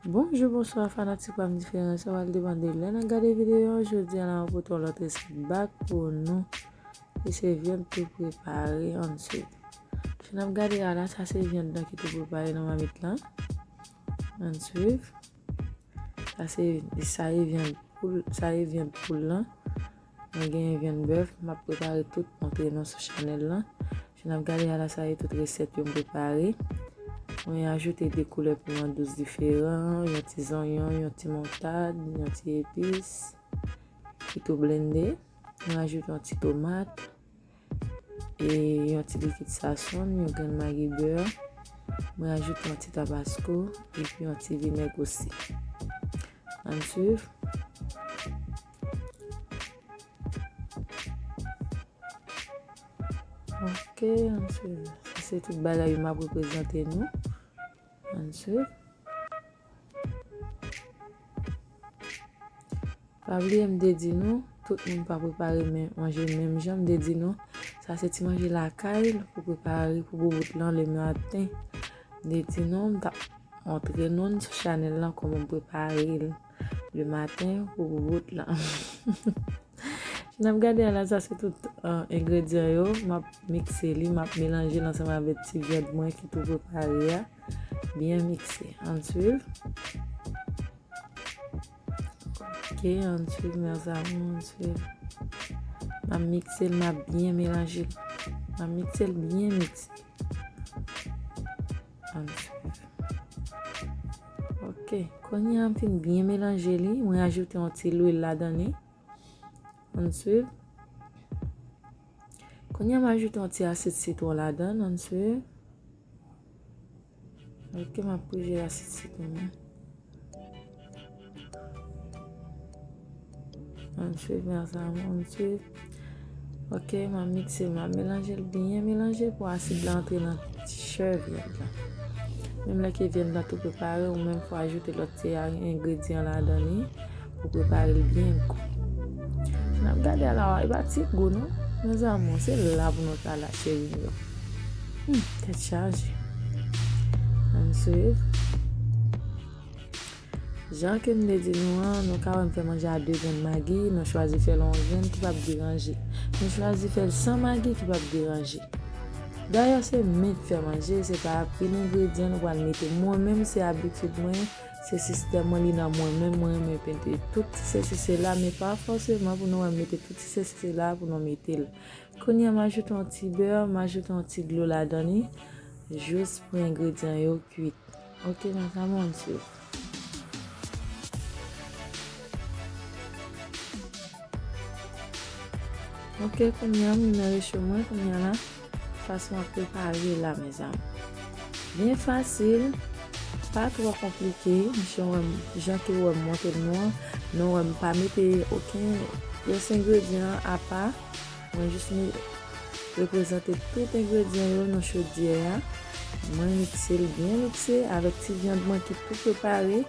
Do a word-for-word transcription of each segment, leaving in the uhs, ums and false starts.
Bonjou, bonswa, fanatik pa m diferan, sa pral depann de lè n ap gade videyo an. Jodi a la, mwen pote yon lòt resèt bak pou nou. E se vyann tou prepare, ann swiv. Jan n ap gade a la, sa se vyann nan ki tou prepare nan mamit lan. Ann swiv. Sa se, sa e vyann poul, sa e vyann poul lan. Mwen genyen vyann bèf, m ap prepare tout montre nou sou chanèl lan. Jan n ap gade a la, sa e tout resèt yo m prepare. Mwen ajoute de koulè piman dous diferan, yon ti zonyon, yon ti moutad, yon ti epis ki tou blende. Mwen ajoute yon ti tomat, e yon ti likid sazon, yon grenn magi bè. Mwen ajoute yon ti tabasko, epi yon ti vinèg osi. Ann swiv. Ok, ann swiv. Sa se tout bagay yo m ap reprezante nou. Ann swiv. Pa bliye m te di nou, tout moun pa prepare men, manje menm jan. M te di nou, sa se ti manje lakay pou prepare pou boubout lan lematen. M te di nou, m t ap montre nou sou chanèl lan kòman m prepare l lematen pou boubout lan. Jan n ap gade a la, sa se tout, euh, engredyan yo. M ap mikse li, m ap melanje l ansanm avèk ti vyann mwen ki tou prepare a. Byen mikse. Ann swiv. Ok, ann swiv, mes amours, ann swiv. M ap mikse l, m ap byen melanje l. M ap mikse l byen mikse. Ann swiv. Ok, kounye a m fin byen melanje li, mwen ajoute yon ti lwil ladan li. Ann swiv. Kounye a m ajoute yon ti asid sitwon ladan, ann swiv. Ok, m ap pije asid sitwon an. Ann swiv, mes amours, ann swiv. Ok, m ap mikse, m ap melanje l byen melanje pou asid la antre nan ti chè vyann lan. Menm lè ke vyann lan tou prepare, ou menm fò ajoute lòt ti a-, engredyan ladan li pou prepare l byen gou. N ap gade a la, e pa ti gou non. Mes amours, se la pou nou ta la, cheri m yo. Hmm, tèt chaje. Ann swiv. Jan ke m te di nou an, nou ka wè m fè manje a de grenn magi, nou chwazi fè l yon grenn ki p ap deranje. Nou chwazi fè l san magi ki p ap deranje. Dayè, se men k fè manje, se pa pil engredyan nou pral mete. Mwen menm, se abitid mwen, se sistèm mwen, li nan mwen menm, mwen renmen mete tout ti sesi sela, men pa fòseman pou nou wè m mete tout ti sesi sela pou nou mete l. Kounye a, m ajoute yon ti bè, m ajoute yon ti dlo ladan li, jis pou engredyan yo kuit. Ok, mes amours, ann swiv. Ok, kounye a, m limen recho mwen, kounye a la, fason m ap prepare la, mes amours. Byen fasil, pa twò konplike, jan wè m, jan ke wè m montre nou an, nou wè m pa mete okenn pyès engredyan apa. Mwen jis reprezante tout engredyan yo nan chodyè a. Mwen mikse l byen mikse avèk ti vyann mwen ki tou prepare.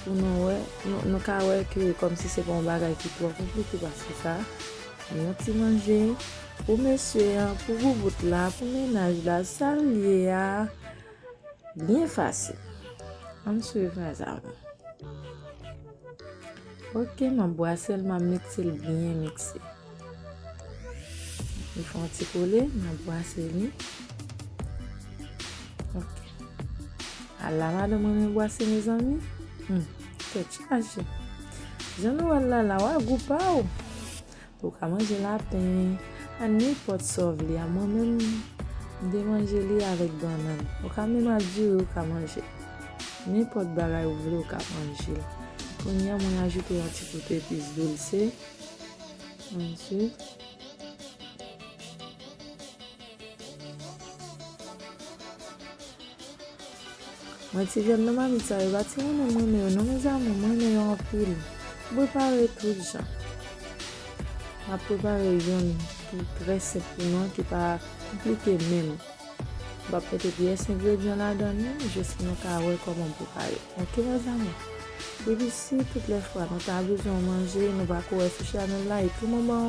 Pou nou wè, nou, nou ka wè ke kòmsi se pa yon bagay ki twò konplike paske sa, yon ti manje pou mesye an, pou boubout la, pou mennaj la, sa l ye a, byen fasil. Ann swiv, mes amours. Ok, m ap bwase l, m ap mikse l byen mikse. Li fè yon ti kole, m ap bwase li. Ok. Ala madanm renmen bwase, mezanmi. Hmm, tèt chaje. Jan nou wè l la, la, w a gou pa w. Ou ka manje lapen, a nenpòt sa w vle a. Mwen menm, m te manje li avèk bannann. Ou ka menm ak diri, ou ka manje. Nenpòt bagay ou vle, ou ka manje l. Kounye a, mwen ajoute yon ti kout epis douse. Ann swiv. Mwen ti vyann nan mamit sa yo, pa ti renmen m renmen yo non, mes amours, m renmen yo anpil. M prepare tout jan. M ap prepare youn ki trè senp pou nou, ki pa konplike menm. M p ap mete pyès engredyan ladan li, jis pou nou ka wè kòman m prepare. Ok, mes amours? Epi si tout lè fwa nou ta bezwen yon manje, nou pa ko wè sou chanèl la, ekri mwen ban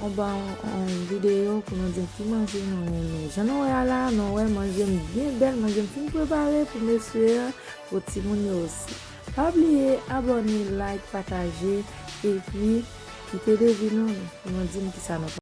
anba yon videyo pou nou di m ki manje nou renmen. Jan nou wè a la, nou wè manje m byen bèl, manje m fin prepare pou mesye a, pou timoun yo osi. Pa bliye abòne, like, pataje, epi kite devi nou pou nou di m kisa nou